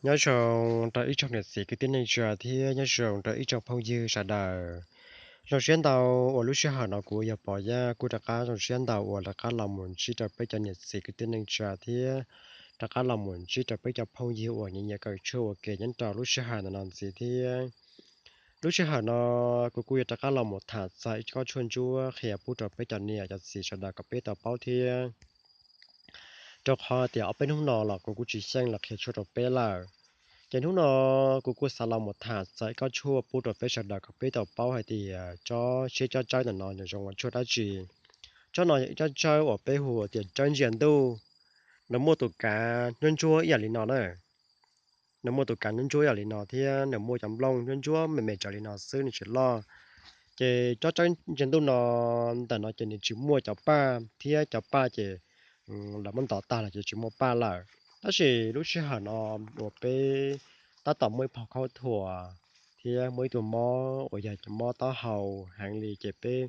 Nyob zoo rau ib tsoom niam txiv kwv tij neej tsa thiab nyob zoo rau ib tsoom phooj ywg sawv daws. Zoo siab ntau uas lub sij hawm no kuv yog Pov Yaj kuj rov qab zoo siab ntau uas rov qab los mus ntsib rau peb cov niam txiv kwv tij neej tsa thiab rov qab los mus ntsib rau peb cov phooj ywg uas nyiam nyiam kawm tshuaj ua ke nyob rau lub sij hawm ntawm no ntxiv thiab. Lub sij hawm no kuv kuj yuav rov qab los mus tham txog ib kob tshuaj ntsuab qhia pub rau peb cov niam cov txiv sawv daws kom peb tau paub thiab. Rau qhov tias ob peb hnub no los kuv kuj tsis xyeej los qhia tshuaj rau peb lawm. Ces hnub no kuv kuj xav los mus tham txog ib kob tshuaj pub rau peb sawv daws kom peb tau paub hais tias tsob siab tsob tsawb ntawm no nws zoo ua tshuaj dab tsi. Tsob no yog ib tsob tsawb uas peb hu tias tsawb ntsia ntuj. Nws muaj tus kav ntsuab ntsuab ib yam li no na. Nws muaj tus kav ntsuab ntsuab ib yam li no thiab nws muaj cov nplooj ntsuab ntsuab me me raws li no xwb, nws tsis loj. Ces tsob tsawb ntsia ntuj no, ntawm no ces nws tsis muaj cov paj thiab cov paj ces lawv muab ntov tag los ces tsis muaj paj lawm. Tab sis lub sij hawm no uas peb tab tom muaj ib phau khaub thuas thiab muaj ib tug mob uas yog cov mob taub hau heev li ces peb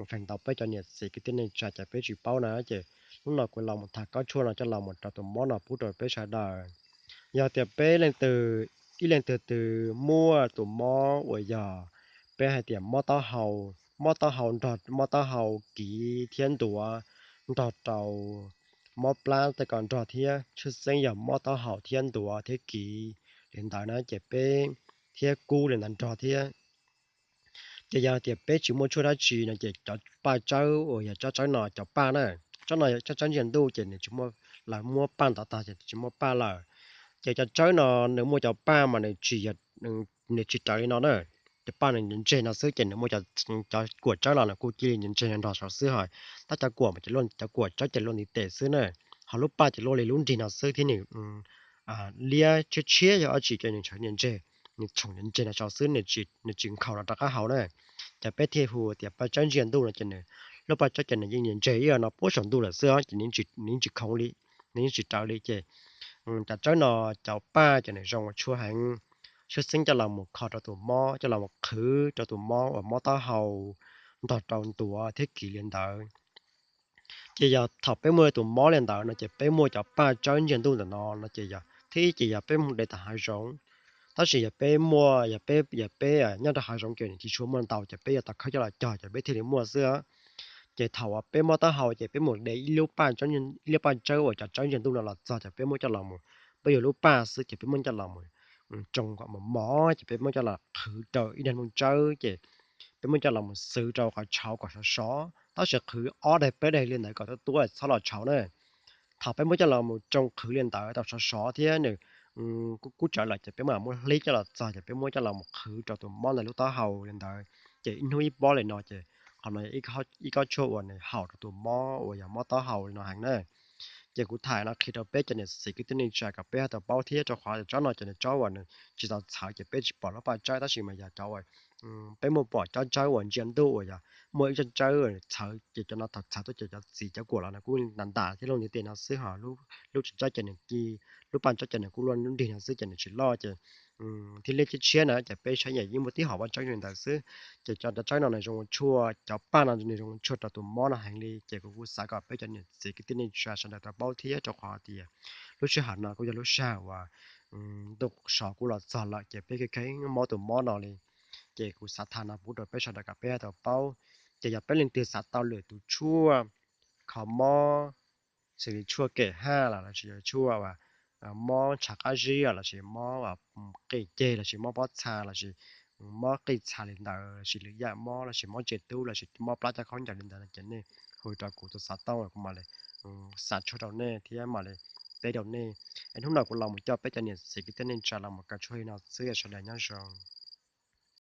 feem ntau peb cov niam txiv kwv tij neej tsa ces peb tsis paub na, ces hnub no kuv los mus tham kob tshuaj no coj los mus rau tus mob no pub rau peb sawv daws. Yog tias peb leej twg, ib leej twg twg muaj tus mob uas yog peb hais tias mob taub hau, mob taub hau nrog mob taub hau kiv thiab ntuav nrog rau mob plab tej ko nrog thiab, tshwj xeeb yog mob taub hau thiab ntuav thiab kiv li ntawd na ces peb, thiab kub li ntawd nrog thiab. Ces yog tias peb tsis muaj tshuaj dab tsi no ces cov paj tsawb uas yog tsob tsawb no cov paj na, tsob no tsob tsawb ntsia ntuj ces nws tsis muaj, lawv muab paj ntov tag ces tsis muaj paj lawm. Ces cov tsawb no nws muaj cov paj mas nws tsis, nws tsis raws li no na. Cov paj nws ntseg no xwb ces nws muaj cov kuam tsawb los nws kuj cia li ntseg nrog saud xwb ho. Tab cov kuam mas, cov kuam tsawb ces luaj ntiv tes xwb na, ho lub paj ces luaj li lub nrig no xwb thiab nws liab tshiab tshiab yog dab tsi ces nws tsheem ntseg, nws tsheem ntseg no saud xwb, nws tsis nkhaus no rov qab haus na. Ces peb thiaj hu tias paj tsawb ntsia ntuj no ces nws, lub paj tsawb ces nws yeej ntseg ib yam no puag saum ntuj lawm xwb os, ces nws yeej tsis khoov li, nws yeej tsis raws li ces cov tsawb no cov paj ces nws zoo ua tshuaj heev, tshwj xeeb coj los mus kho rau tus mob, coj los mus qhwv rau tus mob uas mob taub hau nrog rau ntuav thiab kiv li ntawd. Ces yog thaum peb muaj tus mob li ntawd no ces peb muaj cov paj tsawb ntsia ntuj ntawm no no ces yog thib ib ces yog peb mus de tom hav zoov. Tab sis yog peb muaj, yog peb, yog peb nyob rau hav zoov ces nws tsis tshua muaj ntau ces peb yuav tau khawb coj los cog ces peb thiaj li muaj xwb. Ces thaum uas peb mob taub hau ces peb mus de ib lub paj, ib lub paj tsawb uas cov tsawb ntsia ntuj no los txog ces peb muab coj los mus, peb yuav lub paj xwb ces peb muab coj los mus tsoo kom mos mos ces peb muab coj los qhwv rau ib daim nplooj tsawb ces peb muab coj los mus xwv rau qhov tshauv kom sov sov, tab sis qhwv ob daim peb daim li ntawd kom tuab tuab txhob los tshauv na. Thaum peb muab coj los mus tsoo qhwv li ntawd tau sov sov thiab nws kub kub tsawv lawm ces peb mam muab hlib coj los txog ces peb muab coj los mus qhwv rau tus mob ntawm lub taub hau li ntawd. Ces ib hnub ib pob li no ces qhov no ib kob tshuaj uas nws haum rau tus mob uas yog mob taub hau li no heev na. Ces kuv tham no qhia rau peb cov niam txiv kwv tij neej tsa kom peb ho tau paub thiab, rau qhov tsob no ces nws tsob uas nws tsis tau txhawv ces peb tsis pom lub paj tsawb, tab sis mas yog cov uas peb muaj pom cov tsawb uas ntsia ntuj uas yog muaj ib tsob tsawb txhawv ces cov no thaum txhawv tuaj ces cov txiv cov kuam los nws kuj ntas ntas thiab luaj ntiv tes no xwb ho lub tsob tsawb ces nws, lub paj tsawb ces nws kuj luaj nrig no xwb ces nws tsis loj ces thiab liab tshiab tshiab na ces peb saib yeej muaj tib hom paj tsawb li ntawd xwb. Ces cov tsawb no nws zoo ua tshuaj, cov paj no nws zoo ua tshuaj rau tus mob no heev li ces kuv kuj xav kom peb cov niam txiv kwv tij neej tsa sawv daws tau paub thiab, rau qhov tias lub sij hawm no kuj yog lub sij hawm uas ntuj sov kuj los txog lawm ces peb kheev kheev mob tus mob no li. Ces kuv xav tham no pub rau peb sawv daws kom peb tau paub. Ces yog peb leej twg xav tau lwm tus tshuaj kho mob, xws li tshuaj kem haj los lossis yog tshuaj mob ntshav qab zib lossis mob qij ceg lossis mob pob txha lossis mob qij txha li ntawd lossis lwm yam mob lossis mob tsev tub lossis mob plab caj khaub ncaws li ntawd no ces nej hu rau kuv tus xov tooj kuv mam li xa tshuaj rau nej thiab mam li teb rau nej. Es hnub no kuv los mus coj peb cov niam txiv kwv tij neej tsa los mus kaw tshuaj li no xwb, sawv daws nyob zoo.